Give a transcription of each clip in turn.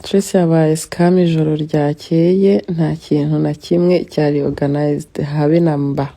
Tracy yabaye scam ijoro ryakeye, nta kintu na kimwe cyari organized habe na mba.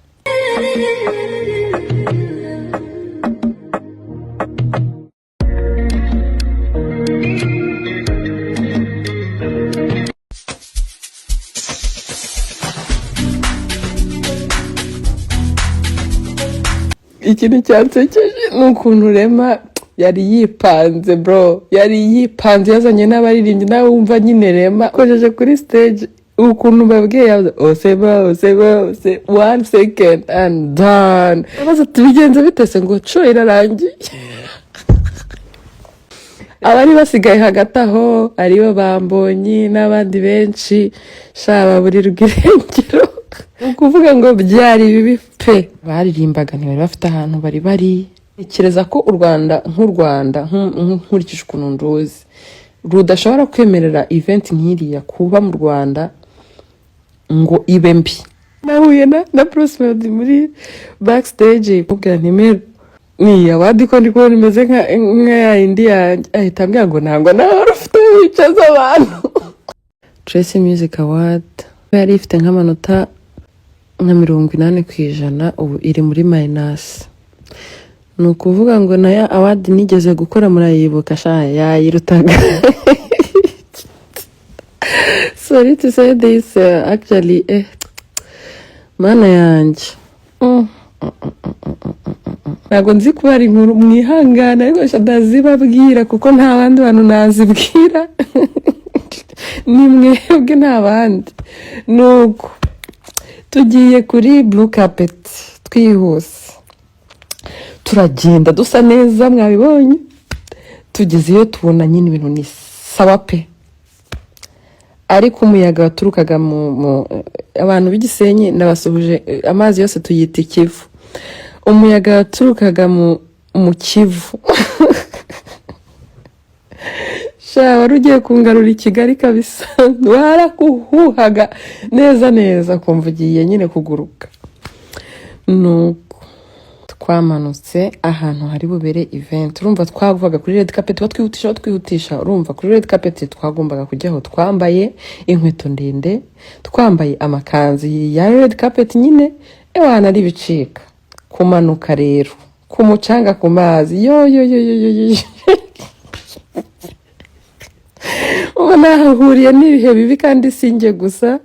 Ikintu cyansekeje ni ukuntu Rema yari yipanze, bro, yari yipanze, yazanye n'abaririmbyi. Nawe wumva nyine Rema akojeje kuri stage, ukuntu babwiye yavuze "oseba oseba ose", one second and done. Abaza ati: "Bigenze bitese?" Ngo co irarangiye. Abari basigaye hagati aho, aribo bambonyi n'abandi benshi, sha, baburirwa irengero. Ni ukuvuga ngo byari bibi pe. Baririmbaga ntibari bafite ahantu bari bari. Ntekereza ko u Rwanda nk'u Rwanda, nkurikije ukuntu nduzi, rudashobora kwemerera event nk'iriya kuba mu Rwanda ngo ibe mbi. Nahuye na Bruce Melody muri backstage, mubwira nti: "Mero, ni award ko ndi kubona imeze nka ya yindi yanjye?" Ahita ambwira ngo ntabwo nawe wari ufite wicaza abantu. Tracy Music Award yari ifite nk'amanota nka 80%, ubu iri muri minus. Ni ukuvuga ngo na ya award nigeze gukora, murayibuka sha, yayirutaga. Sorry to say this, actually, mana yanjye. Ntabwo nzi kubara inkuru, mwihangana, ariko sha ndazibabwira kuko nta bandi bantu nazibwira, ni mwebwe, nta bandi. Nuko tugiye kuri blue carpet twihuse, turagenda dusa neza, mwabibonye. Tugeze iyo tubona nyine ibintu ni sawa pe, ariko umuyaga waturukaga mu abantu b'Igisenyi, ndabasuhuje, amazi yose tuyita Ikivu. Umuyaga waturukaga mu Kivu, sha, wari ugiye kungarura i Kigali kabisa. Warakuhuhaga neza neza, kumva ugiye nyine kuguruka. Nuko twamanutse ahantu hari bubere event, urumva twavaga kuri red carpet batwihutisha, batwihutisha. Urumva kuri red carpet twagombaga kujyaho twambaye inkweto ndende, twambaye amakanzu ya red carpet nyine, ewana ari ibicika. Kumanuka rero ku mucanga, ku mazi, yo yo yo yo yo yo, ubu nahahuriye n'ibihe bibi, kandi sinjye gusa.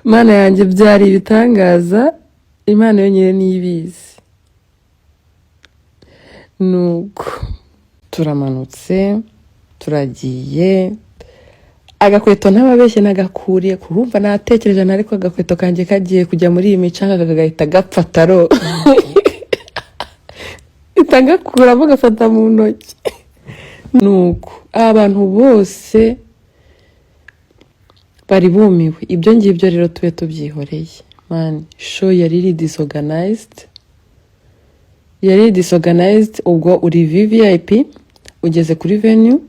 Mana yanjye, byari ibitangaza, Imana yonyine niyo ibizi. Nuko turamanutse, turagiye, agakweto ntababeshye nagakuriye kurumva, natekereje ariko agakweto kanjye kagiye kujya muri iyi micanga kagahita gapfa taro, ita gakuramo gafata mu ntoki. Nuko abantu bose bari bumiwe. Ibyo ngibyo rero tube tubyihoreye. Man, show yari iri disorganized, yari disorganized. Ubwo uri VVIP ugeze kuri venue,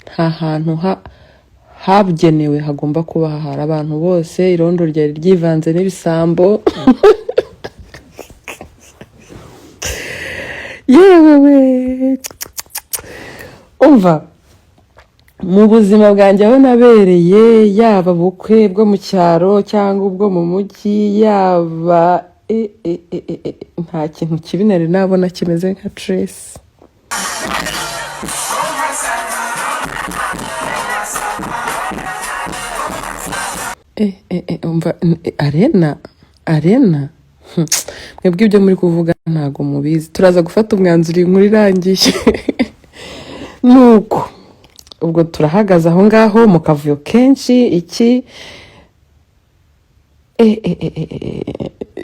nta hantu habugenewe hagomba kuba hahari abantu bose. Irondo ryari ryivanze n'ibisambo. Yewe we, umva, mu buzima bwanjye aho nabereye, yaba ubukwe bwo mu cyaro cyangwa ubwo mu mujyi, yaba nta kintu kibi nari nabona kimeze nka Trace. Umva, arena arena. Mwebwe ibyo muri kuvuga ntabwo mubizi. Turaza gufata umwanzuro iyi nkuru irangiye. Nuko ubwo turahagaze aho ngaho mu kavuyo kenshi. Iki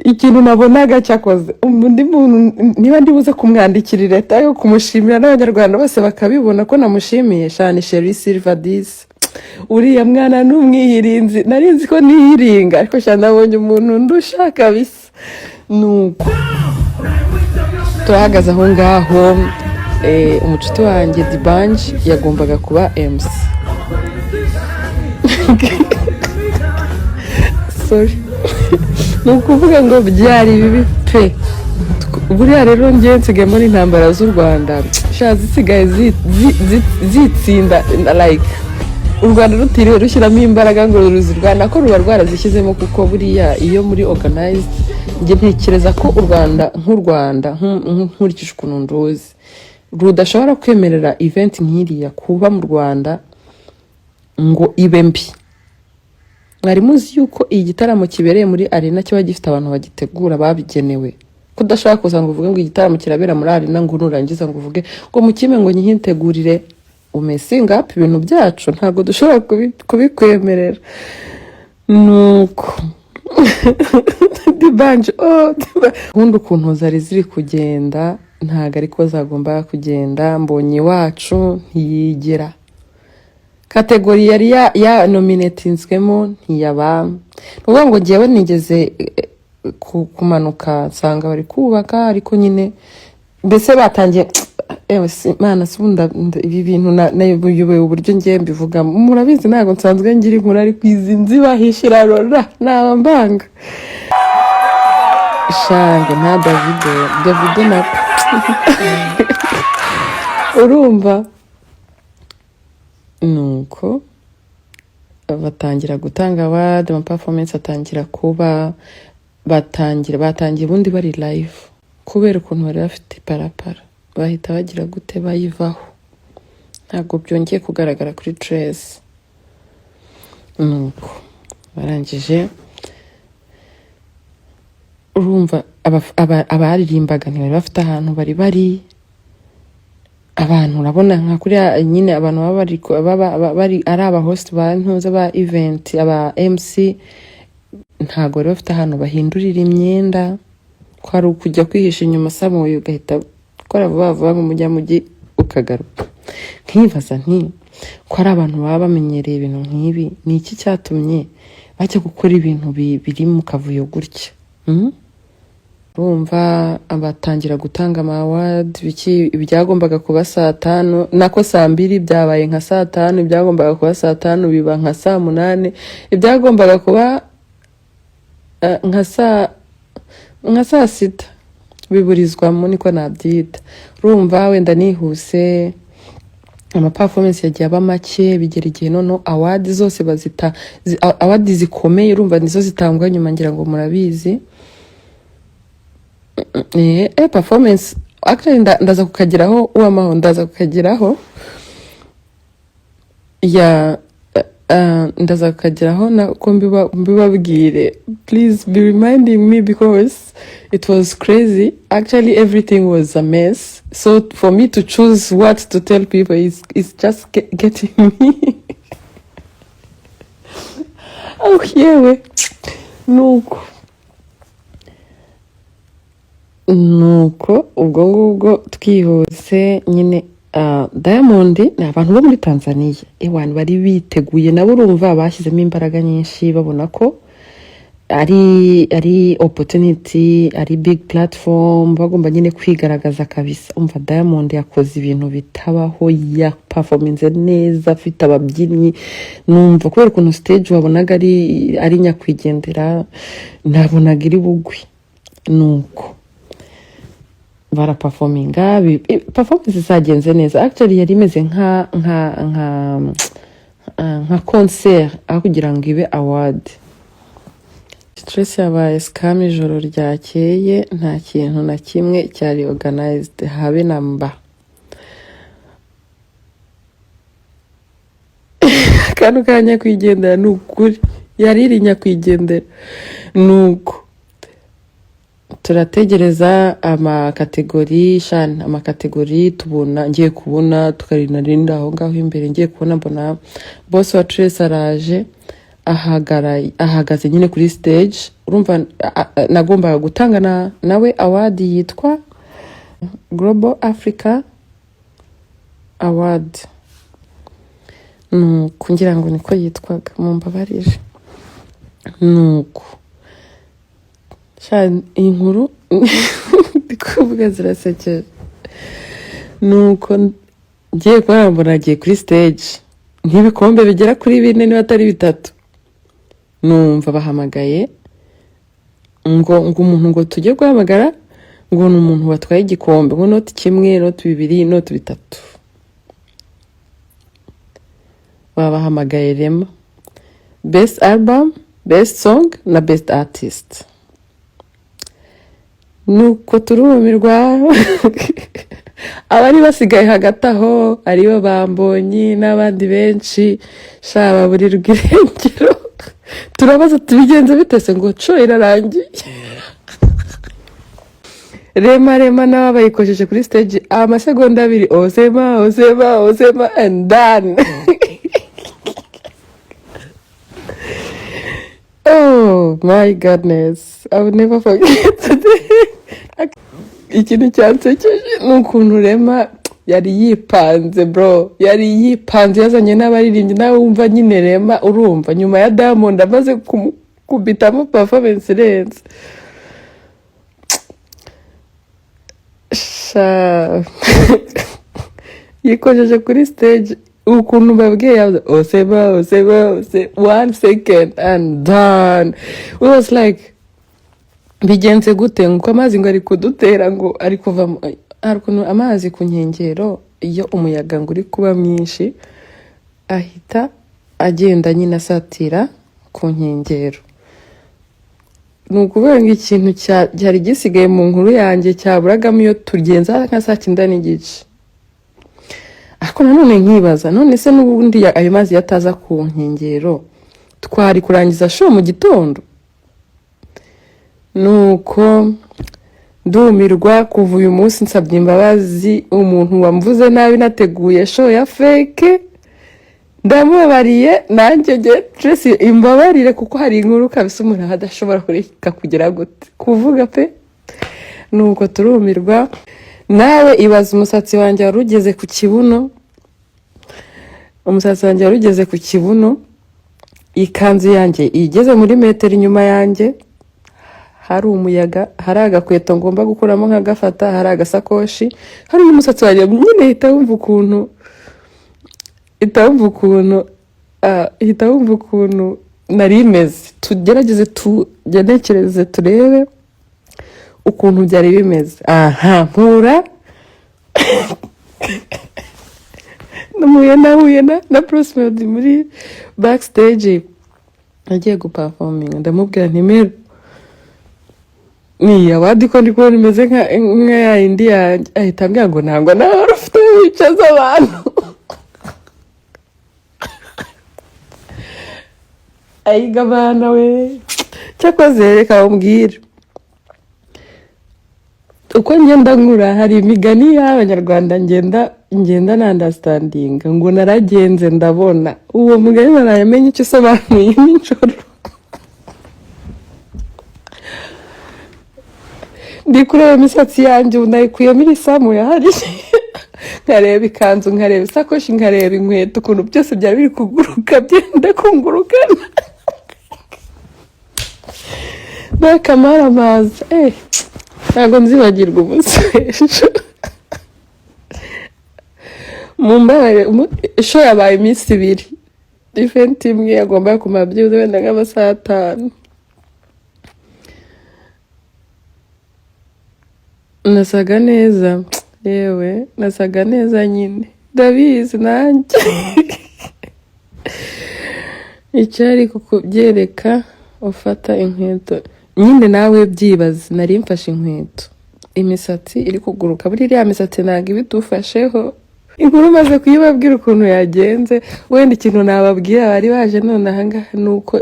ikintu nabonaga cyakoze undi muntu, niba ndibuze kumwandikira leta yo kumushimira n'Abanyarwanda bose bakabibona ko namushimiye, shani Sherrie Silver disi, uriya mwana ni umwihirinzi. Nari nzi ko nihiringa, ariko sha nabonye umuntu ndusha kabisa. Nuko turahagaze aho ngaho, umucuti wanjye Dibanji yagombaga kuba MC. Sorry, ni ukuvuga ngo byari bibi pe. Buriya rero njye nsigaye mbona intambara z'u Rwanda sha zisigaye zitsinda like U Rwanda rutiriwe rushyiramo imbaraga ngo ruzirwana ko ruba rwarazishyizemo, kuko buriya iyo muri organized, njye ntekereza ko u Rwanda nk'u Rwanda, nkurikije ukuntu nduzi, rudashobora kwemerera event nk'iriya kuba mu Rwanda ngo ibe mbi. Mwari muzi yuko iyi gitaramo kibereye muri arena kiba gifite abantu bagitegura babigenewe, ko udashaka kuza ngo uvuge ngo igitaramo kirabera muri arena, ngo nurangiza ngo uvuge ngo mukime ngo nyihitegurire, umessinga up ibintu byacu. Ntabwo dushobora kubikwemerera. Nuko D'Banj, oh, ubundi ukuntu zari ziri kugenda ntabwo ariko zagombaga kugenda. Mbonye iwacu ntiyigera category yari ya nominatinzwemo, ntiyaba. Ni ukuvuga ngo ngewe nigeze kumanuka nsanga bari kubaka, ariko nyine mbese batangiye. Ewe si Mana, si ubundi ibi bintu nayobewe uburyo ngiye mbivuga. Murabizi ntabwo nsanzwe ngira inkuru, ariko izi nzibahishira rora naba mbanga shange nta Davido. Davido nako urumva. Nuko batangira gutanga award, ama performance atangira kuba, batangiye ubundi bari live. Kubera ukuntu bari bafite parapara, bahita bagira gute, bayivaho, ntabwo byongeye kugaragara kuri Trace. Nuko barangije, urumva abaririmbaga ntibari bafite ahantu bari bari. Abantu urabona nka kuriya nyine abantu baba bari bari ari aba host ba ntuza ba event, aba MC, ntabwo bari bafite ahantu bahindurira imyenda, ko ari ukujya kwihisha inyuma samuye, ugahita ukora vuba vuba ngo mujya ukagaruka. Nkibaza nti ko ari abantu baba bamenyereye ibintu nk'ibi, ni iki cyatumye bajya gukora ibintu biri mu kavuyo gutya? Urumva batangira gutanga ama award, biki, ibyagombaga kuba saa 5, nako saa 2, byabaye nka saa 5, ibyagombaga kuba saa 5 biba nka saa 8, ibyagombaga kuba nka saa 6 biburizwamo, niko nabyita. Urumva wenda nihuse, ama performance yagiye aba make, bigera igihe noneho award zose bazita award zikomeye, urumva nizo zitangwa nyuma, ngira ngo murabizi. Performance actually ndaza kukageraho, uwamaho ndaza kukageraho ya ndaza kukageraho nako mbibabwire. Please be reminding me because it was crazy. Actually, everything was a mess, so for me to choose what to tell people is just getting me. Oh yewe, nuko ubwo ngubwo twihuse nyine, Diamond ni abantu bo muri Tanzania ewana bari biteguye nabo, urumva bashyizemo imbaraga nyinshi, babona ko ari opportunity, ari big platform, bagomba nyine kwigaragaza kabisa. Umva, Diamond yakoze ibintu bitabaho, yaperforminze neza, afite ababyinnyi. Numva kubera ukuntu stage wabonaga ari nyakwigendera, nabonaga iri bugwi. Nuko baraperforminga, performance zagenze neza. Actually yari imeze nka concert aho kugira ngo ibe award. Stress yabaye scam. Ijoro ryakeye nta kintu na kimwe cyari organized, habe na mba. Akantu ka nyakwigendera, ni ukuri yari iri nyakwigendera. Nuko turategereza ama category shani, ama category tubona, ngiye kubona tukarinarinda aho ngaho imbere, ngiye kubona mbona boss wa Trace araje, ahagaze nyine kuri stage. Urumva nagombaga gutanga nawe award yitwa Global Africa Award, nuko ngira ngo niko yitwaga, mumbabarire. Nuko sha inkuru ndi kuvuga zirasekeje. Nuko ngiye kubona mbona agiye kuri stage nk'ibikombe bigera kuri bine, niba atari bitatu. Numva bahamagaye ngo umuntu ngo tujye guhamagara, ngo ni umuntu watwaye igikombe, ngo not kimwe, not bibiri, not bitatu. Babahamagaye Rema, best album, best song na best artist. Nuko turumirwa. Abari basigaye hagati aho, aribo bambonyi n'abandi benshi, sha, baburirwa irengero. Turabaza, tubigenze bitese ngo show irarangiye? Rema, Rema nawe bayikojeje kuri stage amasegonda 2, "Ozema, ozema, ozema," and done. Oh my goodness, I will never forget today. Ikintu cyansekeje ni ukuntu Rema yari yipanze, bro, yari yipanze, yazanye n'abaririmbyi. Nawe wumva nyine Rema, urumva nyuma ya Diamond amaze kumukubitamo performance irenze. Sha, yikojeje kuri stage, ukuntu babwiye yavuze "Osema, osema, ose," one second and done. We was like, "Bigenze gute?" Ngo amazi ngo ari kudutera, ngo ari kuva hari ukuntu amazi ku nkengero, iyo umuyaga ngo uri kuba mwinshi, ahita agenda nyine asatira ku nkengero. Ni ukuvuga ngo ikintu cyari gisigaye mu nkuru yanjye cyaburagamo, iyo tugenza nka saa 9:30. Ariko nanone nkibaza, none se n'ubundi ayo mazi yataza ku nkengero, twari kurangiza show mu gitondo? Nuko ndumirwa. Kuva uyu munsi nsabye imbabazi umuntu wamvuze nabi nateguye show ya fake. Ndamubabariye nanjye. Nge Tracy, imbabarire, kuko hari inkuru kabisa umuntu aba adashobora kureka kugira gute, kuvuga pe. Nuko turumirwa. Nawe ibaza, umusatsi wanjye wari ugeze ku kibuno, umusatsi wanjye wari ugeze ku kibuno, ikanzu yanjye igeze muri metero inyuma yanjye, hari umuyaga, hari agakweto ngomba gukuramo nkagafata, hari agasakoshi, hari n'umusatsi wanjye nyine. Hita wumva ukuntu nari imeze. Tugerageze tugenekereze, turebe ukuntu byari bimeze. Aha mpura nahuye na Bruce Melody muri backstage agiye guperforminga. Ndamubwira nti: "Mero, ni award ko ndi kubona imeze nka ya yindi yanjye?" Ahita ambwira ngo ntabwo nawe wari ufite wicaza abantu. Ayiga abana we! Cyakoze reka umbwire, uko ngenda nkura, hari imigani y'Abanyarwanda ngenda nunderstandinga, ngo "Naragenze ndabona." Uwo mugani narayamenye icyo usobanuye nijoro. Ndi kureba imisatsi yanjye, ubu nayikuyemo irisamu yahari, nkareba ikanzu, nkareba isakoshi, nkareba inkweto, ukuntu byose byari biri kuguruka, byenda kungurukana n'akamaramaza. Ntabwo nzibagirwa umunsi w'ejo. Mumbabarire. Show yabaye iminsi 2. Event imwe yagombaga kumara byibuze wenda nk'amasaha 5. Nasaga neza, yewe, nasaga neza nyine, ndabizi nanjye. Icyari kukubyereka, ufata inkweto nyine, nawe byibaze. Nari mfashe inkweto, imisatsi iri kuguruka. Buri iriya misatsi ntabwo iba idufasheho. Inkuru maze kuyibabwira ukuntu yagenze. Wenda ikintu nababwira bari baje none ahangaha ni uko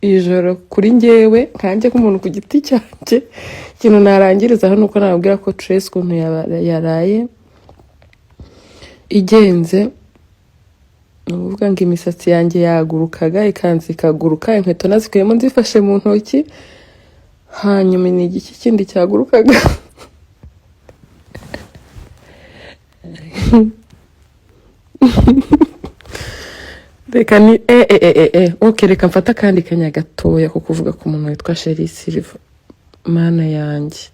ijoro kuri njyewe, nkanjye nk'umuntu ku giti cyanjye, ikintu narangirizaho ni uko nababwira ko Trace ukuntu yaraye igenze, ni ukuvuga ngo imisatsi yanjye yagurukaga, ikanzu ikaguruka, inkweto nazikuyemo nzifashe mu ntoki, hanyuma ni igiki kindi cyagurukaga? Reka ni e e e e e ok, reka mfate akandi kanya gatoya ko kuvuga ku muntu witwa Sherrie Silver. Mana yanjye,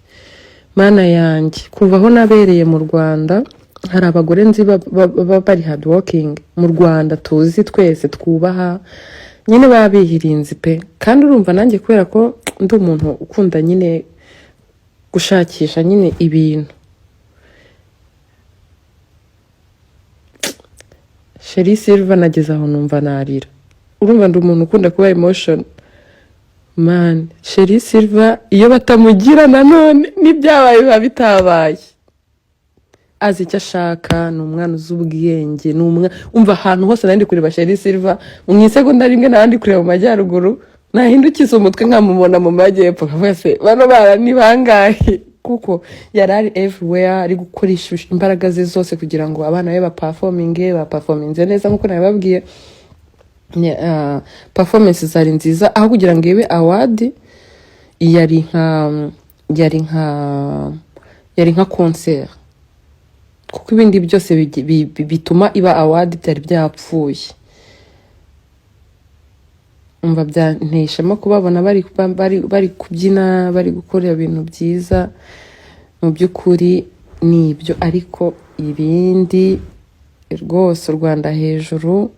Mana yanjye! Kuva aho nabereye mu Rwanda, hari abagore nzi bari hard working mu Rwanda, tuzi twese, twubaha nyine, baba bihirinze pe. Kandi urumva nanjye, kubera ko ndi umuntu ukunda nyine gushakisha nyine ibintu, Sherrie Silver, nageze aho numva narira. Urumva ndi umuntu ukunda kuba emotion, man. Sherrie Silver iyo batamugira nanone, n'ibyabaye biba bitabaye. Azi icyo ashaka, ni umwana uzi ubwenge, ni umwana umva. Ahantu hose nari ndi kureba Sherrie Silver, mu isegonda rimwe nari kureba mu majyaruguru, nahindukiza umutwe nkamubona mu majyepfo, nkavuga: "Se bano bana ni bangahe?" Kuko yari ari everywhere, ari gukoresha imbaraga ze zose kugira ngo abana be baperforminge. Baperforminze neza nk'uko nabibabwiye. Performance zari nziza. Aho kugira ngo ibe award, yari nka concert, kuko ibindi byose bituma iba award byari byapfuye. Umva, byanteye ishema kubabona bari kubyina, bari gukora ibintu byiza. Mu by'ukuri ni ibyo, ariko ibindi rwose, u Rwanda hejuru.